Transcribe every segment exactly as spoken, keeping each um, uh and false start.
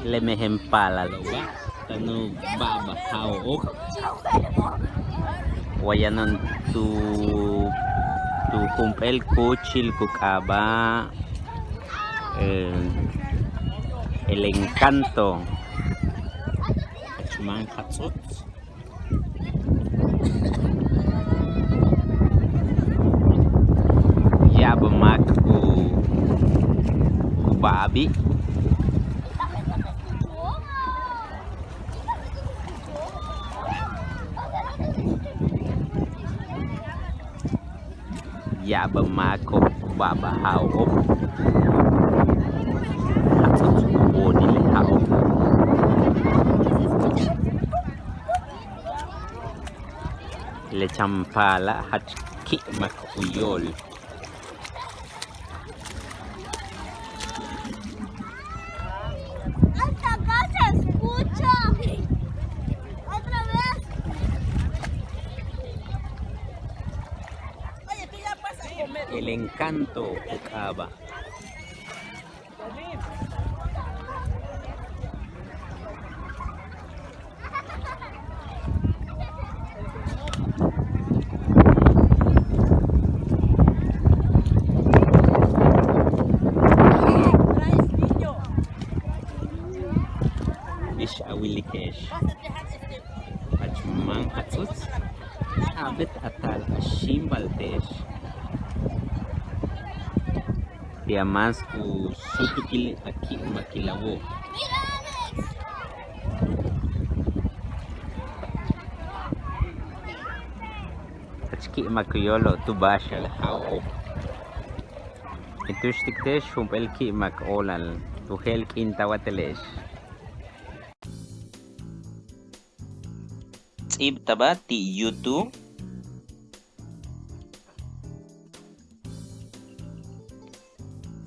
Le mejen paalalo'oba' táan u ba'abaj ja'o'ob. Wa yáanon tu tu jump'éel kúuchil ku k'aaba' eh, El Encanto. Jach máan jats'uts. Ya'ab máak ku ku ba'abi'. Ya'ab máako'ob ku ba'abaj ja'o'ob. Jats'uts u boonil ja'ob. Le chan paalal jach ki'imak u yóol. Hasta acá se escucha. Otra vez. El Encanto u k'aaba'. Bix a wilike'ex, jach máan jats'uts, a'abet a taal a xíimbalte'ex. Ti'al máas ku súutukil a ki'imakil a wóol. Jach ki'imak u yóolo'ob tu báaxal ja'o'ob. Kin túuxtik te'ex jump'éel ki'imak óolal tu je'el k'iin ta watele'ex. Ts'íibtaba' ti' YouTube.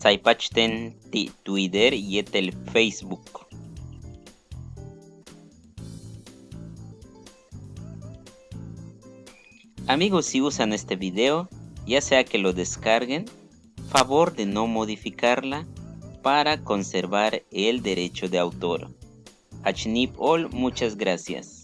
Tsaypach ten ti' Twitter yéetel Facebook. Amigos, si usan este video, ya sea que lo descarguen, favor de no modificarla para conservar el derecho de autor. Jach níib óol, muchas gracias.